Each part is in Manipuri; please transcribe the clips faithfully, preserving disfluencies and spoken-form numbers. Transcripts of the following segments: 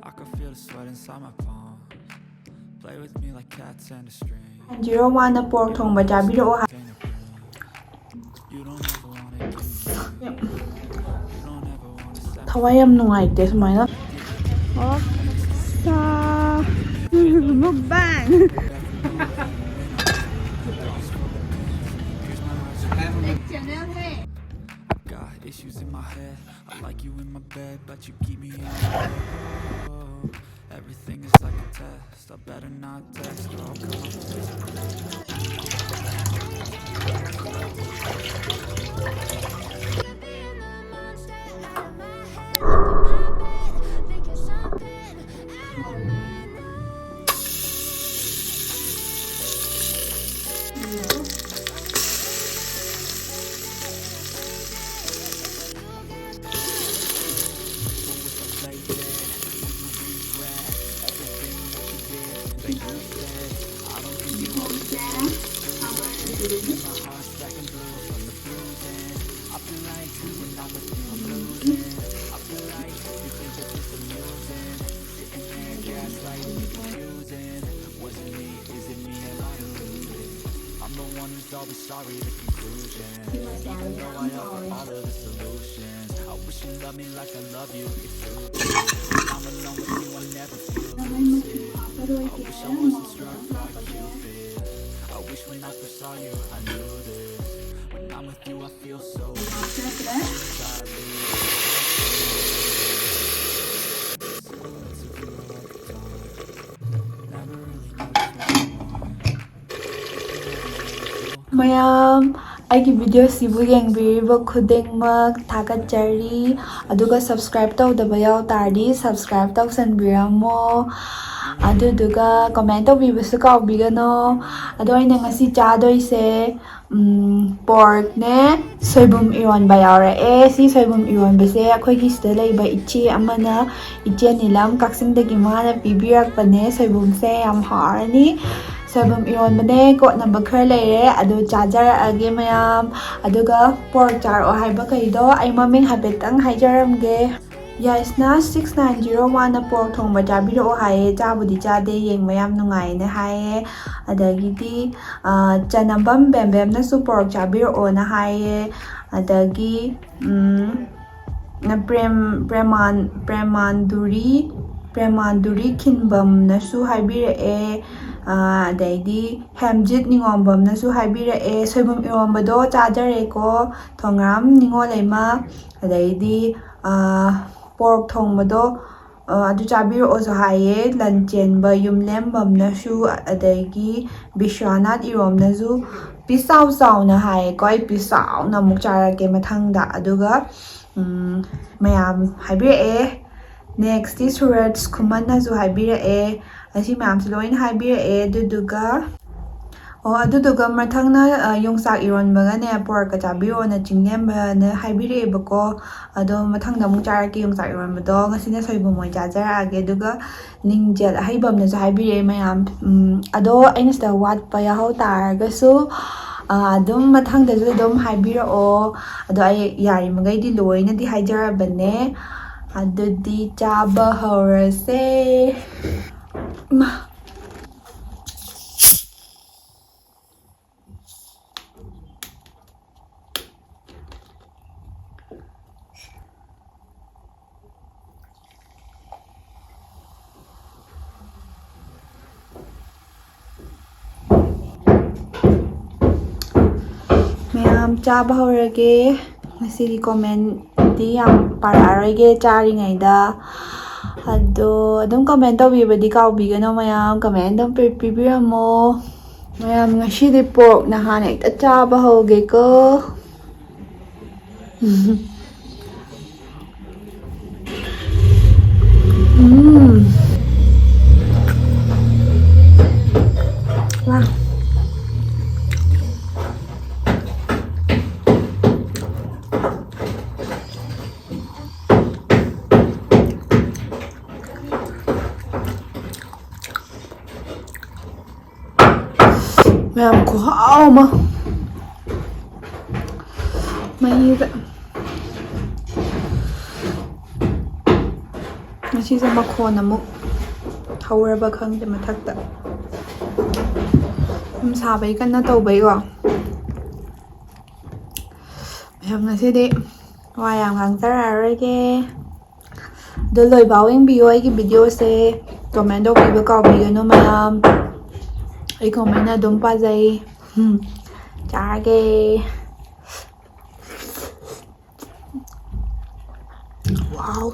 I can feel the sweat inside my palms. Play with me like cats and a string. Zero One ꯅ pork ꯊꯣꯡꯕ ꯆꯥꯕꯤꯔꯛꯑꯣ ꯍꯥꯏ꯫ Can't agree. You don't ever wanna give me. You don't ever wanna set me ꯊꯋꯥꯏ ꯌꯥꯝ ꯅꯨꯡꯉꯥꯏꯇꯦ ꯁꯨꯃꯥꯏꯅ꯫ Mukbang. Got issues in my head. I like you in my bed, but you keep me in my head. Oh, everything is like a test. I better not text or I'll call. I'm the one who's always sorry, the conclusion. Even though I offer all of the solutions, I wish you loved me like I love you. If you did, when I'm alone with you, I never feel lucid. I wish I wasn't struck by Cupid. I wish when I first saw you, I knew this. When I'm with you, I feel so free. Never really know just what I want. ꯃꯌꯥꯝ ꯑꯩꯒꯤ video ꯁꯤꯕꯨ ꯌꯦꯡꯕꯤꯔꯤꯕ ꯈꯨꯗꯤꯡꯃꯛ ꯊꯥꯒꯠꯆꯔꯤ꯫ ꯑꯗꯨꯒ subscribe ꯇꯧꯗꯕ ꯌꯥꯎ ꯇꯥꯔꯗꯤ subscribe ꯇꯧꯁꯟꯕꯤꯔꯝꯃꯣ꯫ ꯑꯗꯨꯗꯨꯒ comment ꯇꯧꯕꯤꯕꯁꯨ ꯀꯥꯎꯕꯤꯒꯅꯣ꯫ ꯑꯗꯣ ꯑꯩꯅ ꯉꯁꯤ ꯆꯥꯗꯣꯏꯁꯦ pork ꯅꯦ, ꯁꯣꯏꯕꯨꯝ ꯏꯔꯣꯟꯕ ꯌꯥꯎꯔꯛꯑꯦ꯫ ꯁꯤ ꯁꯣꯏꯕꯨꯝ ꯏꯔꯣꯟꯕꯁꯦ ꯑꯩꯈꯣꯏꯒꯤ ꯁꯤꯗ ꯂꯩꯕ ꯏꯆꯦ ꯑꯃꯅ, ꯏꯆꯦ ꯅꯤꯂꯝ ꯀꯛꯆꯤꯡꯗꯒꯤ, ꯃꯥꯅ ꯄꯤꯕꯤꯔꯛꯄꯅꯦ꯫ ꯁꯣꯏꯕꯨꯝꯁꯦ ꯌꯥꯝ ꯍꯥꯎꯔꯅꯤ꯫ ꯁꯣꯏꯕꯨꯝ ꯏꯔꯣꯟꯕꯅꯦ꯫ ꯀꯣꯠꯅꯕ ꯈꯔ ꯂꯩꯔꯦ, ꯑꯗꯨ ꯆꯥꯖꯔꯛꯑꯒꯦ ꯃꯌꯥꯝ꯫ ꯑꯗꯨꯒ pork ꯆꯥꯔꯛꯑꯣ ꯍꯥꯏꯕꯈꯩꯗꯣ ꯑꯩ ꯃꯃꯤꯡ ꯍꯥꯏꯐꯦꯠꯇꯪ ꯍꯥꯏꯖꯔꯝꯒꯦ꯫ ꯌꯥꯏꯁꯅ ꯁꯤꯛꯁ ꯅꯥꯏꯟ ꯖꯤꯔꯣ ꯋꯥꯟꯅ ꯄꯣꯔꯛ ꯊꯣꯡꯕ ꯆꯥꯕꯤꯔꯛꯑꯣ ꯍꯥꯏꯌꯦ꯫ ꯆꯥꯕꯨꯗꯤ ꯆꯥꯗꯦ, ꯌꯦꯡꯕ ꯌꯥꯝ ꯅꯨꯡꯉꯥꯏꯅ ꯍꯥꯏꯌꯦ꯫ ꯑꯗꯒꯤꯗꯤ, ꯑ, ꯆꯅꯝꯕꯝ ꯕꯦꯝꯕꯦꯝꯅꯁꯨ ꯄꯣꯔꯛ ꯆꯥꯕꯤꯔꯛꯑꯣꯅ ꯍꯥꯏꯌꯦ꯫ ꯑꯗꯒꯤ, ꯎꯝ, ꯄ꯭ꯔꯦꯝ-, ꯄ꯭ꯔꯦꯃꯥꯟ-, ꯄ꯭ꯔꯦꯃꯥꯟꯗꯨꯔꯤ, ꯄ꯭ꯔꯦꯃꯥꯟꯗꯨꯔꯤ ꯈꯤꯟꯕꯝꯅꯁꯨ ꯍꯥꯏꯕꯤꯔꯛꯑꯦ꯫ ꯑ, ꯑꯗꯩꯗꯤ ꯍꯦꯝꯖꯤꯠ ꯅꯤꯉꯣꯝꯕꯝꯅꯁꯨ ꯍꯥꯏꯕꯤꯔꯛꯑꯦ, "ꯁꯣꯏꯕꯨꯝ ꯏꯔꯣꯝꯕꯗꯣ ꯆꯥꯖꯔꯦꯀꯣ, ꯊꯣꯡꯉ꯭ꯔꯥꯝ ꯅꯤꯉꯣꯜꯂꯩꯃ"꯫ ꯑꯗꯩꯗꯤ, ꯑ, ꯄꯣꯔꯛ ꯊꯣꯡꯕꯗꯣ, ꯑ, ꯑꯗꯨ ꯆꯥꯕꯤꯔꯛꯑꯣꯁꯨ ꯍꯥꯏꯌꯦ꯫ ꯂꯟꯆꯦꯟꯕ ꯌꯨꯝꯂꯦꯝꯕꯝꯅꯁꯨ, ꯑꯗꯒꯤ ꯕꯤꯁ꯭ꯋꯥꯅꯥꯊ ꯏꯔꯣꯝꯅꯁꯨ ꯄꯤꯁ ꯆꯥꯎ ꯆꯥꯎꯅ ꯍꯥꯏꯌꯦꯀꯣ꯫ ꯑꯩ ꯄꯤꯁ ꯆꯥꯎꯅ ꯑꯃꯨꯛ ꯆꯥꯔꯛꯀꯦ ꯃꯊꯪꯗ꯫ ꯑꯗꯨꯒ, ꯎꯝ, ꯃꯌꯥꯝ ꯍꯥꯏꯕꯤꯔꯛꯑꯦ꯫ ꯅꯦꯛꯁꯇꯤ ꯁꯨꯔꯖ ꯈꯨꯃꯟꯅꯁꯨ ꯍꯥꯏꯕꯤꯔꯛꯑꯦ꯫ ꯑꯁꯤ ꯃꯌꯥꯝꯁꯦ ꯂꯣꯏꯅ ꯍꯥꯏꯕꯤꯔꯛꯑꯦ꯫ ꯑꯗꯨꯗꯨꯒ, ꯑꯣ, ꯑꯗꯨꯗꯨꯒ ꯃꯊꯪꯅ, ꯑ, ꯌꯣꯡꯆꯥꯛ ꯏꯔꯣꯟꯕꯒꯅꯦ ꯄꯣꯔꯛꯀ ꯆꯥꯕꯤꯔꯛꯑꯣꯅ ꯆꯤꯡꯂꯦꯝꯕꯅ ꯍꯥꯏꯕꯤꯔꯛꯑꯦꯕꯀꯣ꯫ ꯑꯗꯣ ꯃꯊꯪꯗ ꯑꯃꯨꯛ ꯆꯥꯔꯛꯀꯦ ꯌꯣꯡꯆꯥꯛ ꯏꯔꯣꯟꯕꯗꯣ꯫ ꯉꯁꯤꯅ ꯁꯣꯏꯕꯨꯝ ꯑꯣꯏꯅ ꯆꯥꯖꯔꯛꯑꯒꯦ꯫ ꯑꯗꯨꯒ ꯅꯤꯡꯖꯦꯜ ꯑꯍꯩꯕꯝꯅꯁꯨ ꯍꯥꯏꯕꯤꯔꯛꯑꯦ ꯃꯌꯥꯝ꯫ ꯎꯝ, ꯑꯗꯣ ꯑꯩꯅ ꯁꯤꯗ ꯋꯥꯠꯄ ꯌꯥꯎꯍꯧ ꯇꯥꯔꯒꯁꯨ, ꯑ, ꯑꯗꯨꯝ ꯃꯊꯪꯗꯁꯨ ꯑꯗꯨꯝ ꯍꯥꯏꯕꯤꯔꯛꯑꯣ꯫ ꯑꯗꯣ ꯑꯩ ꯌꯥꯔꯤꯃꯈꯩꯗꯤ ꯂꯣꯏꯅꯗꯤ ꯍꯥꯏꯖꯔꯕꯅꯦ꯫ ꯑꯗꯨꯗꯤ ꯆꯥꯕ ꯍꯧꯔꯁꯦ꯫ ꯏꯃꯥ꯫ ꯃꯌꯥꯝ ꯆꯥꯕ ꯍꯧꯔꯒꯦ꯫ ꯉꯁꯤꯗꯤ ꯀꯣꯃꯦꯟꯗꯤ ꯌꯥꯝ ꯄꯥꯔꯛꯑꯔꯣꯏꯒꯦ ꯆꯥꯔꯤꯉꯩꯗ꯫ ꯑꯗꯣ ꯑꯗꯨꯝ ꯀꯃꯦꯟ ꯇꯧꯕꯤꯕꯗꯤ ꯀꯥꯎꯕꯤꯒꯅꯣ ꯃꯌꯥꯝ꯫ ꯀꯃꯦꯟ ꯑꯗꯨꯝ ꯄꯤ-, ꯄꯤꯕꯤꯔꯝꯃꯣ꯫ ꯃꯌꯥꯝ ꯉꯁꯤꯗꯤ ꯄꯣꯔꯛ ꯅꯍꯥꯟ ꯍꯦꯛꯇ ꯆꯥꯕ ꯍꯧꯒꯦꯀꯣ꯫ ꯎꯝ꯫ ꯋꯥ꯫ ꯃꯌꯥꯝ ꯈꯨꯍꯥꯎ ꯑꯃ꯫ ꯃꯩꯗ꯫ ꯉꯁꯤꯁꯦ ꯃꯈꯣꯟ ꯑꯃꯨꯛ ꯍꯧꯔꯕ ꯈꯪꯗꯦ ꯃꯊꯛꯇ꯫ ꯁꯨꯝ ꯁꯥꯕꯩ ꯀꯟꯅ ꯇꯧꯕꯩꯀꯣ꯫ ꯃꯌꯥꯝ ꯉꯁꯤꯗꯤ ꯋꯥ ꯌꯥꯝ ꯉꯥꯡꯖꯔꯛꯑꯔꯣꯏꯒꯦ꯫ ꯑꯗꯣ ꯂꯣꯏꯐꯥꯎ ꯌꯦꯡꯕꯤꯌꯣ ꯑꯩꯒꯤ ꯚꯤꯗꯤꯑꯣꯁꯦ꯫ ꯀꯃꯦꯟ ꯇꯧꯕꯤꯕ ꯀꯥꯎꯕꯤꯒꯅꯨ ꯃꯌꯥꯝ꯫ ꯑꯩ ꯀꯃꯦꯟ ꯑꯗꯨꯝ ꯄꯥꯖꯩ꯫ ꯎꯝ, ꯆꯥꯔꯒꯦ꯫ ꯋꯥꯎ꯫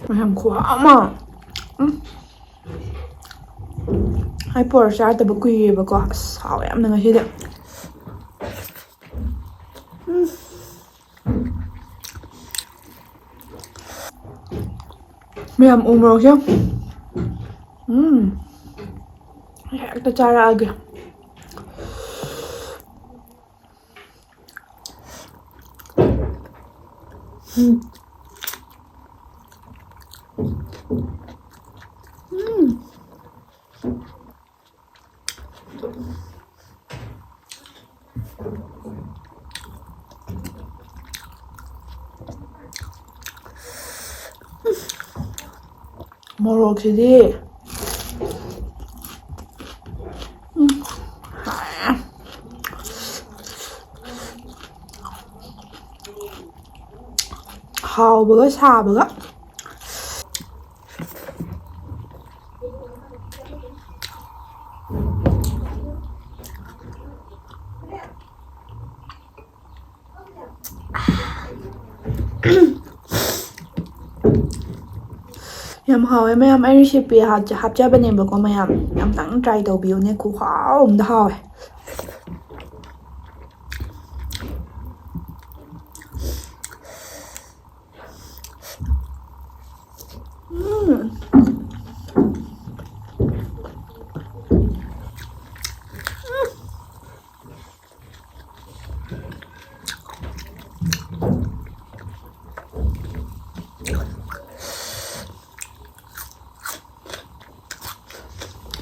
ꯃꯌꯥꯝ ꯈꯨꯍꯥꯎ ꯑꯃ꯫ ꯎꯝ꯫ ꯑꯩ ꯄꯣꯔ ꯆꯥꯗꯕ ꯀꯨꯏꯔꯦꯕꯀꯣ꯫ ꯑꯁ, ꯍꯥꯎꯋꯦ ꯌꯥꯝꯅ ꯉꯁꯤꯗꯤ꯫ ꯎꯝ꯫ ꯃꯌꯥꯝ ꯎ ꯃꯣꯔꯣꯛꯁꯦ꯫ ꯎꯝ꯫ ꯍꯦꯛꯇ ꯆꯥꯔꯛꯑꯒꯦ꯫ ꯎꯝ꯫ ꯎꯝ꯫ ꯃꯣꯔꯣꯛꯁꯤꯗꯤ꯫ ꯎꯝ꯫ ꯍꯥꯎꯕꯒ ꯁꯥꯕꯒ꯫ ꯌꯥꯝ ꯍꯥꯎꯋꯦ ꯃꯌꯥꯝ꯫ ꯑꯩ ꯔꯤꯁꯤꯄꯤ ꯍꯥꯞꯆ-, ꯍꯥꯞꯆꯕꯅꯦꯕꯀꯣ ꯃꯌꯥꯝ꯫ ꯑꯝꯇꯪ ꯇ꯭ꯔꯥꯏ ꯇꯧꯕꯤꯌꯨꯅꯦ꯫ ꯈꯨꯍꯥꯎ ꯑꯝꯗ ꯍꯥꯎꯋꯦ꯫ ꯎꯝ꯫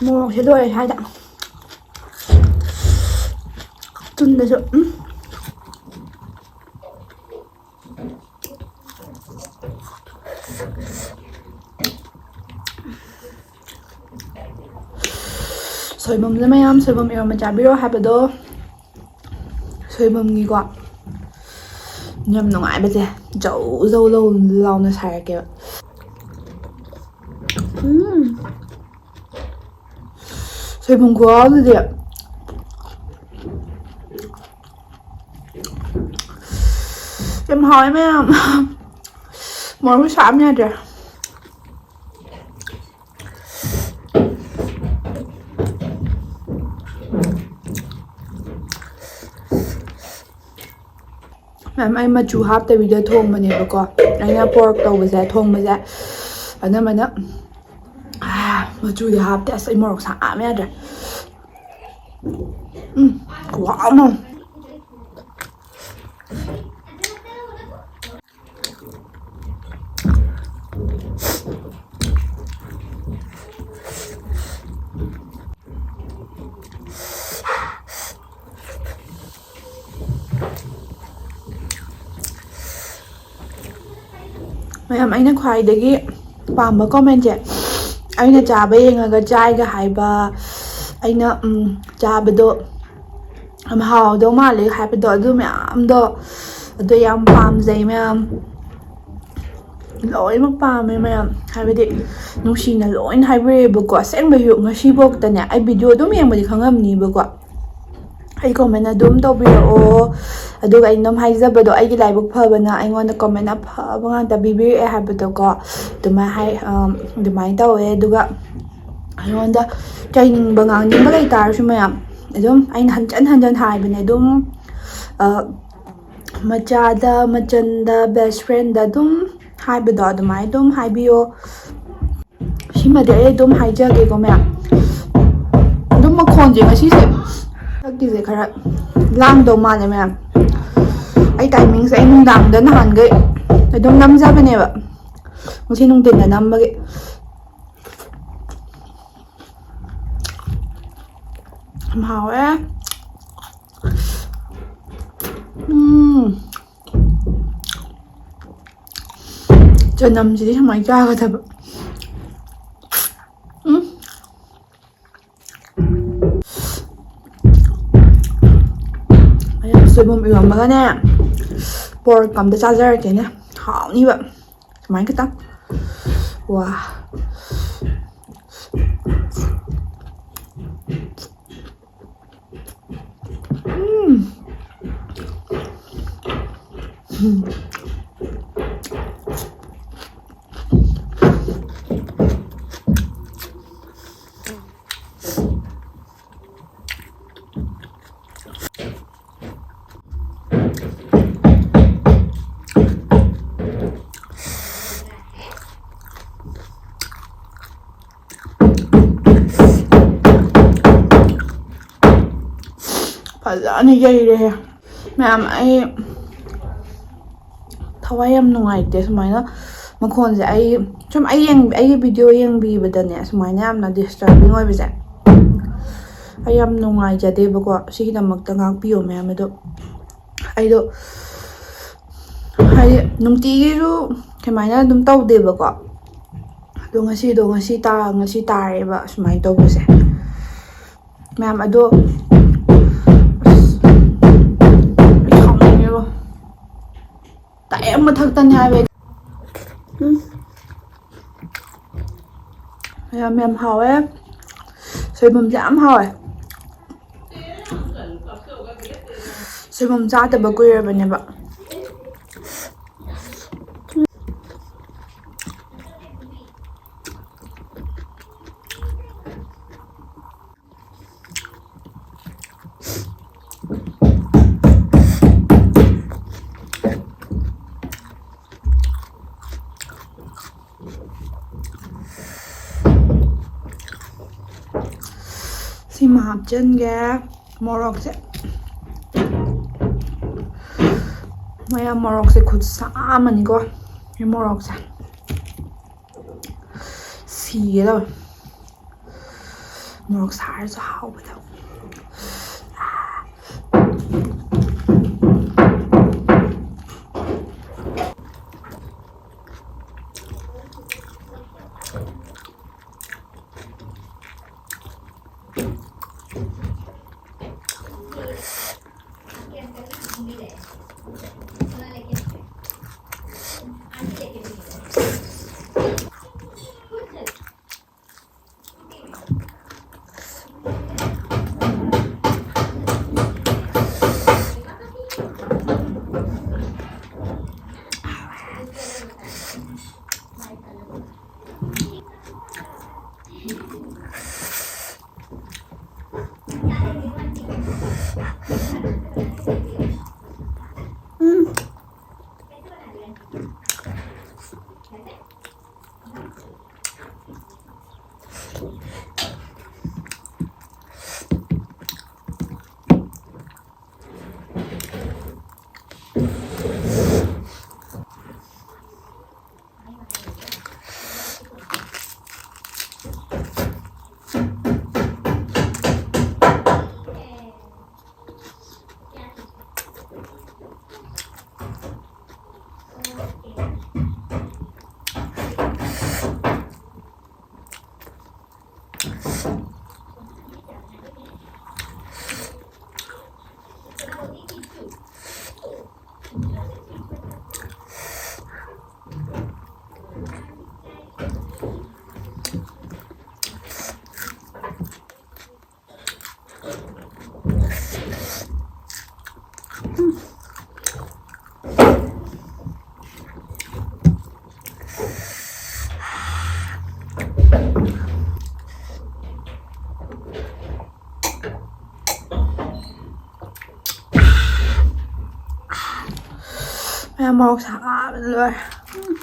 ꯃꯣꯔꯣꯛꯁꯦ ꯂꯣꯏꯔꯦ ꯁ꯭ꯋꯥꯏꯗ꯫ ꯆꯨꯟꯗꯁꯨ꯫ ꯎꯝ꯫ ꯁꯣꯏꯕꯨꯝꯁꯦ ꯃꯌꯥꯝ, ꯁꯣꯏꯕꯨꯝ ꯏꯔꯣꯝꯕ ꯆꯥꯕꯤꯔꯣ ꯍꯥꯏꯕꯗꯣ꯫ ꯁꯣꯏꯕꯨꯝꯒꯤꯀꯣ ꯌꯥꯝ ꯅꯨꯡꯉꯥꯏꯕꯁꯦ ꯖꯧ ꯖꯧ ꯂꯧ ꯂꯥꯎꯅ ꯁꯥꯏꯔꯛꯀꯦꯕ꯫ ꯎꯝ꯫ ꯁꯣꯏꯕꯨꯝ ꯈꯨꯍꯥꯎꯗꯨꯗꯤ ꯌꯥꯝ ꯍꯥꯎꯋꯦ ꯃꯌꯥꯝ꯫ ꯃꯣꯔꯣꯛ ꯁꯥꯕꯅ ꯌꯥꯗ꯭ꯔꯦ꯫ ꯃꯌꯥꯝ, ꯑꯩ ꯃꯆꯨ ꯍꯥꯞꯇꯕꯤꯗ ꯊꯣꯡꯕꯅꯦꯕꯀꯣ꯫ ꯑꯩꯅ ꯄꯣꯔꯛ ꯇꯧꯕꯁꯦ, ꯊꯣꯡꯕꯁꯦ ꯑꯅꯝꯕꯅ, ꯑꯥ, ꯃꯆꯨꯗꯤ ꯍꯥꯞꯇꯦ꯫ ꯑꯁ, ꯑꯩ ꯃꯣꯔꯣꯛ ꯁꯥꯕꯅ ꯌꯥꯗ꯭ꯔꯦ꯫ ꯎꯝ, ꯈꯨꯍꯥꯎ ꯑꯃ꯫ ꯃꯌꯥꯝ, ꯑꯩꯅ ꯈ꯭ꯋꯥꯏꯗꯒꯤ ꯄꯥꯝꯕ comment ꯁꯦ, ꯑꯩꯅ ꯆꯥꯕ ꯌꯦꯡꯉꯒ ꯆꯥꯏꯒ ꯍꯥꯏꯕ, ꯑꯩꯅ, ꯎꯝ, ꯆꯥꯕꯗꯣ ꯌꯥꯝ ꯍꯥꯎꯗꯧ ꯃꯥꯜꯂꯦ ꯍꯥꯏꯕꯗꯣ, ꯑꯗꯨ ꯃꯌꯥꯝꯗꯣ, ꯑꯗꯨ ꯌꯥꯝ ꯄꯥꯝꯖꯩ ꯃꯌꯥꯝ꯫ ꯂꯣꯏꯅꯃꯛ ꯄꯥꯝꯃꯦ ꯃꯌꯥꯝ, ꯍꯥꯏꯕꯗꯤ ꯅꯨꯡꯁꯤꯅ ꯂꯣꯏꯅ ꯍꯥꯏꯕꯤꯔꯛꯑꯦꯕꯀꯣ꯫ ꯑꯁꯦꯡꯕꯩꯁꯨ ꯉꯁꯤꯐꯥꯎꯗꯅꯦ ꯑꯩ video ꯑꯗꯨꯝ ꯌꯦꯡꯕꯗꯤ ꯈꯪꯉꯝꯅꯤꯕꯀꯣ꯫ ꯑꯩ comment ꯑꯗꯨꯝ ꯇꯧꯕꯤꯔꯛꯑꯣ꯫ ꯑꯗꯨꯒ ꯑꯩꯅ ꯑꯗꯨꯝ ꯍꯥꯏꯖꯕꯗꯣ, ꯑꯩꯒꯤ ꯂꯥꯏꯕꯛ ꯐꯕꯅ ꯑꯩꯉꯣꯟꯗ comment ꯑꯐꯕ ꯉꯥꯛꯇ ꯄꯤꯕꯤꯔꯛꯑꯦ ꯍꯥꯏꯕꯗꯣꯀꯣ꯫ ꯑꯗꯨꯃꯥꯏꯅ ꯍꯥꯏ, ꯑꯝ, ꯑꯗꯨꯃꯥꯏꯅ ꯇꯧꯋꯦ꯫ ꯑꯗꯨꯒ ꯑꯩꯉꯣꯟꯗ ꯆꯩꯅꯤꯡꯕ ꯉꯥꯡꯅꯤꯡꯕ ꯂꯩꯇꯥꯔꯁꯨ ꯃꯌꯥꯝ, ꯑꯗꯨꯝ ꯑꯩꯅ ꯍꯟꯖꯟ ꯍꯟꯖꯟ ꯍꯥꯏꯕꯅꯦ ꯑꯗꯨꯝ, ꯑ, ꯃꯆꯥꯗ, ꯃꯆꯟꯗ, best friend ꯗ ꯑꯗꯨꯝ ꯍꯥꯏꯕꯗꯣ ꯑꯗꯨꯃꯥꯏꯅ ꯑꯗꯨꯝ ꯍꯥꯏꯕꯤꯌꯣ꯫ ꯁꯤꯃꯗꯤ ꯑꯩ ꯑꯗꯨꯝ ꯍꯥꯏꯖꯒꯦꯀꯣ ꯃꯌꯥꯝ꯫ ꯑꯗꯨꯝ ꯃꯈꯣꯟꯁꯦ ꯉꯁꯤꯁꯦ, ꯍꯟꯗꯛꯀꯤꯁꯦ ꯈꯔ ꯂꯥꯡꯗꯧ ꯃꯥꯜꯂꯦ ꯃꯌꯥꯝ꯫ ꯑꯩ timing ꯁꯦ ꯑꯩ ꯅꯨꯡꯗꯥꯡꯗ ꯅꯍꯥꯟꯈꯩ ꯑꯗꯨꯝ ꯅꯝꯖꯕꯅꯦꯕ, ꯉꯁꯤ ꯅꯨꯡꯊꯤꯟꯗ ꯅꯝꯕꯒꯤ꯫ ꯌꯥꯝ ꯍꯥꯎꯋꯦ꯫ ꯎꯝ꯫ ꯆꯅꯝꯁꯤꯗꯤ ꯁꯨꯃꯥꯏꯅ ꯆꯥꯒꯗꯕ꯫ ꯎꯝ꯫ ꯑꯩ ꯁꯣꯏꯕꯨꯝ ꯏꯔꯣꯝꯕꯒꯅꯦ, pork ꯑꯝꯇ ꯆꯥꯖꯔꯛꯀꯦꯅꯦ꯫ ꯍꯥꯎꯅꯤꯕ꯫ ꯁꯨꯃꯥꯏꯅ ꯈꯤꯇꯪ꯫ ꯋꯥ꯫ ꯎꯝ꯫ ꯎꯝ꯫ ꯐꯖꯅ ꯌꯩꯔꯦꯍꯦ꯫ ꯃꯌꯥꯝ, ꯑꯩ ꯊꯋꯥꯏ ꯌꯥꯝ ꯅꯨꯡꯉꯥꯏꯇꯦ ꯁꯨꯃꯥꯏꯅ ꯃꯈꯣꯟꯁꯦ꯫ ꯑꯩ ꯁꯨꯝ ꯑꯩ ꯌꯦꯡ-, ꯑꯩꯒꯤ video ꯌꯦꯡꯕꯤꯕꯗꯅꯦ ꯁꯨꯃꯥꯏꯅ ꯌꯥꯝꯅ disturbing ꯑꯣꯏꯕꯁꯦ ꯑꯩ ꯌꯥꯝ ꯅꯨꯡꯉꯥꯏꯖꯗꯦꯕꯀꯣ꯫ ꯁꯤꯒꯤꯗꯃꯛꯇ ꯉꯥꯛꯄꯤꯌꯣ ꯃꯌꯥꯝ꯫ ꯑꯗꯣ ꯑꯩꯗꯣ ꯍꯥꯏꯗꯤ ꯅꯨꯡꯇꯤꯒꯤꯁꯨ ꯁꯨꯃꯥꯏꯅ ꯑꯗꯨꯝ ꯇꯧꯗꯦꯕꯀꯣ꯫ ꯑꯗꯣ ꯉꯁꯤꯗꯣ, ꯉꯁꯤ ꯇꯥ-, ꯉꯁꯤ ꯇꯥꯔꯦꯕ ꯁꯨꯃꯥꯏꯅ ꯇꯧꯕꯁꯦ꯫ ꯃꯌꯥꯝ ꯑꯗꯣ, ꯑꯁ, ꯑꯩ ꯁꯥꯎꯅꯤꯡꯉꯦꯕꯣ꯫ ꯇꯥꯏ ꯃꯊꯛꯇꯅꯦ ꯍꯥꯏꯕ꯫ ꯎꯝ꯫ ꯌꯥꯝ, ꯌꯥꯝ ꯍꯥꯎꯋꯦ꯫ ꯁꯣꯏꯕꯨꯝꯁꯦ ꯌꯥꯝ ꯍꯥꯎꯋꯦ꯫ ꯁꯣꯏꯕꯨꯝ ꯆꯥꯗꯕ ꯀꯨꯏꯔꯕꯅꯦꯕ꯫ ꯁꯤꯃ ꯍꯥꯞꯆꯤꯟꯒꯦ꯫ ꯃꯣꯔꯣꯛꯁꯦ, ꯃꯌꯥꯝ ꯃꯣꯔꯣꯛꯁꯦ ꯈꯨꯠꯁꯥ ꯑꯃꯅꯤꯀꯣ꯫ ꯁꯤ ꯃꯣꯔꯣꯛꯁꯦ ꯁꯤꯒꯦ ꯇꯧꯋꯦ꯫ ꯃꯣꯔꯣꯛ ꯁꯥꯔꯁꯨ ꯍꯥꯎꯕꯗꯣ꯫ ꯌꯥꯝ ꯃꯣꯔꯣꯛ ꯁꯥꯕꯅ ꯂꯣꯏꯔꯦ꯫ ꯎꯝ꯫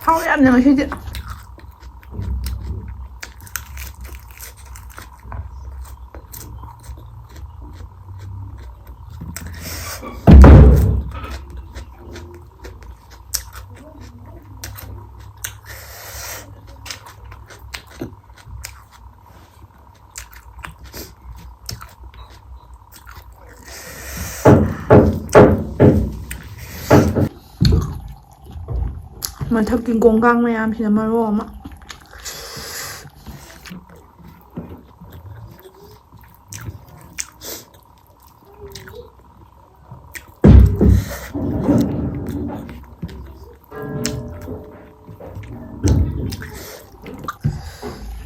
ꯍꯥꯎꯋꯦ ꯌꯥꯝꯅ ꯉꯁꯤꯗꯤ꯫ ꯃꯊꯛꯀꯤ ꯒꯣꯡꯒꯥꯡ ꯃꯌꯥꯝꯁꯤꯅ ꯃꯔꯣꯜ ꯑꯃ꯫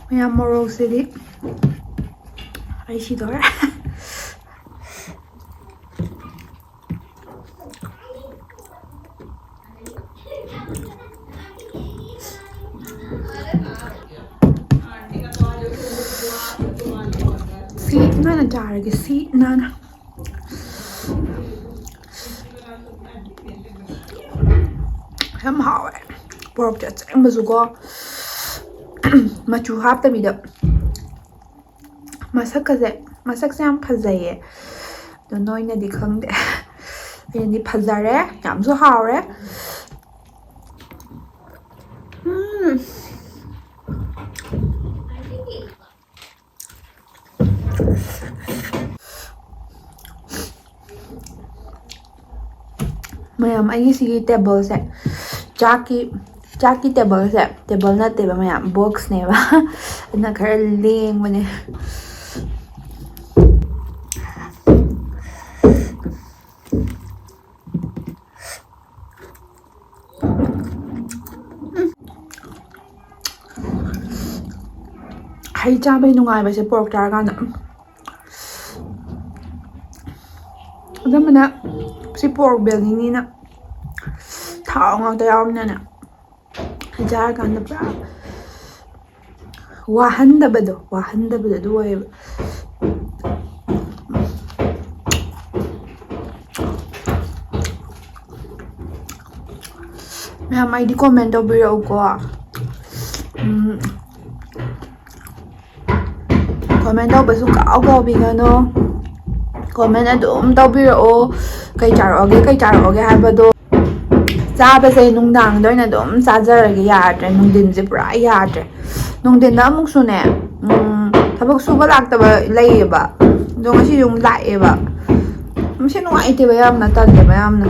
ꯃꯌꯥꯝ ꯃꯣꯔꯣꯛꯁꯤꯗꯤ ꯑꯩ ꯁꯤꯗꯧꯔꯦ꯫ ꯁꯤ ꯏꯃꯥꯅ ꯆꯥꯔꯒꯦ, ꯁꯤ ꯏꯃꯥꯅ꯫ ꯌꯥꯝ ꯍꯥꯎꯋꯦ꯫ ꯄꯣꯔꯣꯛꯁꯦ ꯑꯁꯦꯡꯕꯁꯨꯀꯣ, ꯃꯆꯨ ꯍꯥꯞꯇꯕꯤꯗ꯫ ꯃꯁꯛꯀꯁꯦ, ꯃꯁꯛꯁꯦ ꯌꯥꯝ ꯐꯖꯩꯌꯦ꯫ ꯑꯗꯣ ꯅꯣꯏꯅꯗꯤ ꯈꯪꯗꯦ꯫ ꯑꯩꯅꯗꯤ ꯐꯖꯔꯦ, ꯌꯥꯝꯁꯨ ꯍꯥꯎꯔꯦ꯫ ꯎꯝ꯫ ꯃꯌꯥꯝ, ꯑꯩꯒꯤ ꯁꯤꯒꯤ ꯇꯦꯕꯜꯁꯦ, ꯆꯥꯛꯀꯤ, ꯆꯥꯛꯀꯤ ꯇꯦꯕꯜꯁꯦ, ꯇꯦꯕꯜ ꯅꯠꯇꯦꯕ ꯃꯌꯥꯝ, ꯕꯣꯛꯁꯅꯦꯕ꯫ ꯑꯗꯨꯅ ꯈꯔ ꯂꯦꯡꯕꯅꯦ꯫ ꯍꯩ ꯆꯥꯕꯩ ꯅꯨꯡꯉꯥꯏꯕꯁꯦ ꯄꯣꯔꯣꯛ ꯆꯥꯔꯀꯥꯟꯗ꯫ ꯑꯅꯝꯕꯅ ꯁꯤ ꯄꯣꯔꯣꯛ ꯕꯦꯜꯅꯤꯅꯤꯅ ꯊꯥꯎ ꯉꯥꯛꯇ ꯌꯥꯎꯕꯅꯤꯅꯅꯦ, ꯍꯩ ꯆꯥꯔꯀꯥꯟꯗ ꯄꯨꯔꯥ ꯋꯥꯍꯟꯗꯕꯗꯣ, ꯋꯥꯍꯟꯗꯕꯗꯣ ꯑꯗꯨ ꯑꯣꯏꯌꯦꯕ꯫ ꯌꯥꯝ ꯑꯩꯗꯤ comment ꯇꯧꯕꯤꯔꯛꯎꯀꯣ꯫ ꯎꯝ, comment ꯇꯧꯕꯁꯨ ꯀꯥꯎ ꯀꯥꯎꯕꯤꯒꯅꯨ꯫ Comment ꯑꯗꯨꯝ ꯇꯧꯕꯤꯔꯛꯑꯣ, ꯀꯩ ꯆꯥꯔꯛꯑꯣꯒꯦ, ꯀꯩ ꯆꯥꯔꯛꯑꯣꯒꯦ ꯍꯥꯏꯕꯗꯣ꯫ ꯆꯥꯕꯁꯦ ꯅꯨꯡꯗꯥꯡꯗ ꯑꯣꯏꯅ ꯑꯗꯨꯝ ꯆꯥꯖꯔꯒꯦ, ꯌꯥꯗ꯭ꯔꯦ, ꯅꯨꯡꯊꯤꯟꯁꯦ ꯄꯨꯔꯥ ꯌꯥꯗ꯭ꯔꯦ꯫ ꯅꯨꯡꯊꯤꯟꯗ ꯑꯃꯨꯛꯁꯨꯅꯦ, ꯎꯝ, ꯊꯕꯛ ꯁꯨꯕ ꯂꯥꯛꯇꯕ ꯂꯩꯌꯦꯕ, ꯑꯗꯣ ꯉꯁꯤꯁꯨ ꯑꯃꯨꯛ ꯂꯥꯛꯑꯦꯕ꯫ ꯃꯁꯤ ꯅꯨꯡꯉꯥꯏꯇꯦꯕ, ꯌꯥꯝꯅ ꯇꯜꯂꯦꯕ ꯌꯥꯝꯅ꯫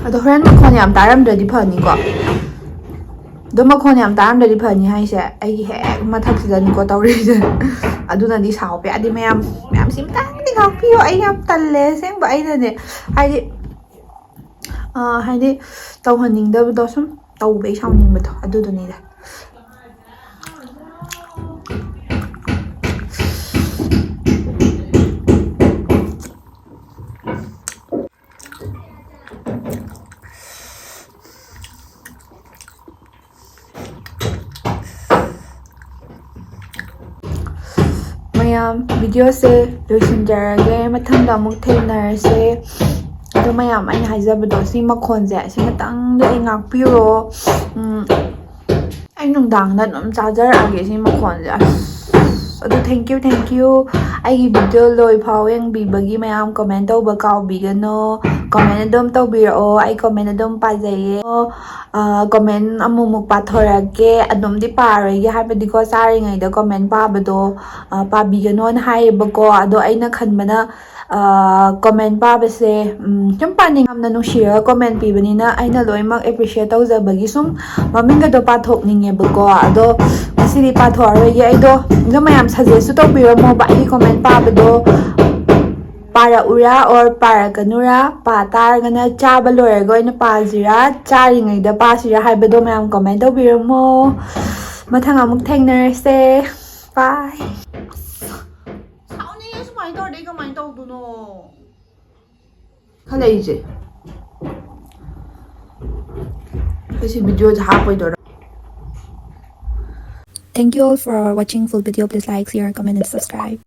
ꯑꯗꯣ ꯍꯣꯔꯦꯟ ꯃꯈꯣꯟ ꯌꯥꯝ ꯇꯥꯔꯝꯗ꯭ꯔꯗꯤ ꯐꯅꯤꯀꯣ꯫ ꯑꯗꯣ ꯃꯈꯣꯟ ꯌꯥꯝ ꯇꯥꯔꯝꯗ꯭ꯔꯗꯤ ꯐꯅꯤ ꯍꯥꯏꯁꯦ, ꯑꯩꯒꯤ ꯍꯦꯛ ꯃꯊꯛꯁꯤꯗꯅꯤꯀꯣ ꯇꯧꯔꯤꯁꯦ꯫ ꯑꯗꯨꯅꯗꯤ ꯁꯥꯎꯕ ꯌꯥꯗꯦ ꯃꯌꯥꯝ꯫ ꯃꯌꯥꯝ ꯁꯤꯝꯇꯪꯗꯤ ꯉꯥꯛꯄꯤꯌꯣ, ꯑꯩ ꯌꯥꯝ ꯇꯜꯂꯦ ꯑꯁꯦꯡꯕ꯫ ꯑꯩꯅꯅꯦ, ꯍꯥꯏꯗꯤ, ꯑ, ꯍꯥꯏꯗꯤ ꯇꯧꯍꯟꯅꯤꯡꯗꯕꯗꯣ, ꯁꯨꯝ ꯇꯧꯕꯩ ꯁꯥꯎꯅꯤꯡꯕꯗꯣ ꯑꯗꯨꯗꯨꯅꯤꯗ꯫ ꯃꯌꯥꯝ, videoꯁꯦ ꯂꯣꯏꯁꯤꯟꯖꯔꯒꯦ, ꯃꯊꯪꯗ ꯑꯃꯨꯛ ꯊꯦꯡꯅꯔꯁꯦ꯫ ꯑꯗꯣ ꯃꯌꯥꯝ, ꯑꯩꯅ ꯍꯥꯏꯖꯕꯗꯣ, ꯁꯤ ꯃꯈꯣꯟꯁꯦ, ꯑꯁꯤꯃꯇꯪꯗꯤ ꯑꯩ ꯉꯥꯛꯄꯤꯔꯣ꯫ ꯎꯝ, ꯑꯩ ꯅꯨꯡꯗꯥꯡꯗ ꯑꯗꯨꯝ ꯆꯥꯖꯔꯛꯑꯒꯦ ꯁꯤ ꯃꯈꯣꯟꯁꯦ꯫ ꯑꯁ, ꯑꯗꯨ thank you, thank you꯫ ꯑꯩꯒꯤ video ꯂꯣꯏ ꯐꯥꯎ ꯌꯦꯡꯕꯤꯕꯒꯤ ꯃꯌꯥꯝ, comment ꯇꯧꯕ ꯀꯥꯎꯕꯤꯒꯅꯣ꯫ Comment ꯑꯗꯨꯝ ꯇꯧꯕꯤꯔꯛꯑꯣ, ꯑꯩ comment ꯑꯗꯨꯝ ꯄꯥꯖꯩꯌꯦ꯫ ꯑ, comment ꯑꯃꯨꯛꯃꯨꯛ ꯄꯥꯊꯣꯔꯛꯀꯦ, ꯑꯗꯨꯝꯗꯤ ꯄꯥꯔꯣꯏꯒꯦ, ꯍꯥꯏꯕꯗꯤꯀꯣ, ꯆꯥꯔꯤꯉꯩꯗ comment ꯄꯥꯕꯗꯣ, ꯑ, ꯄꯥꯕꯤꯒꯅꯣꯅ ꯍꯥꯏꯌꯦꯕꯀꯣ꯫ ꯑꯗꯣ ꯑꯩꯅ ꯈꯟꯕꯅ, ꯑ, comment ꯄꯥꯕꯁꯦ, ꯎꯝ, ꯁꯨꯝ ꯄꯥꯅꯤꯡ-, ꯌꯥꯝꯅ ꯅꯨꯡꯁꯤꯔꯒ comment ꯄꯤꯕꯅꯤꯅ ꯑꯩꯅ ꯂꯣꯏꯅꯃꯛ appreciate ꯇꯧꯖꯕꯒꯤ ꯁꯨꯝ ꯃꯃꯤꯡꯒꯗꯣ ꯄꯥꯊꯣꯛꯅꯤꯡꯉꯦꯕꯀꯣ꯫ ꯑꯗꯣ ꯉꯁꯤꯗꯤ ꯄꯥꯊꯣꯛꯑꯔꯣꯏꯒꯦ꯫ ꯑꯩꯗꯣ ꯑꯗꯨꯝ ꯃꯌꯥꯝ suggestꯁꯨ ꯇꯧꯕꯤꯔꯝꯃꯣꯕ, ꯑꯩꯒꯤ comment ꯄꯥꯕꯗꯣ ꯄꯥꯔꯛꯎꯔꯥ or ꯄꯥꯔꯛꯀꯅꯨꯔꯥ, ꯄꯥ ꯇꯥꯔꯒꯅ ꯆꯥꯕ ꯂꯣꯏꯔꯒ ꯑꯣꯏꯅ ꯄꯥꯁꯤꯔꯥ, ꯆꯥꯔꯤꯉꯩꯗ ꯄꯥꯁꯤꯔꯥ ꯍꯥꯏꯕꯗꯣ ꯃꯌꯥꯝ comment ꯇꯧꯕꯤꯔꯝꯃꯣ꯫ ꯃꯊꯪ ꯑꯃꯨꯛ ꯊꯦꯡꯅꯔꯁꯦ꯫ Bye꯫ ꯁꯥꯎꯅꯤꯡꯉꯦ, ꯁꯨꯃꯥꯏꯅ ꯇꯧꯔꯗꯤ ꯑꯩ ꯀꯃꯥꯏꯅ ꯇꯧꯗꯣꯏꯅꯣ? ꯈꯜꯂꯛꯏꯁꯦ꯫ ꯑꯩꯁꯤ videoꯁꯦ ꯍꯥꯞꯄꯣꯏꯗꯣꯏꯔꯥ? Thank you all for watching full video. Please like, share, comment and subscribe.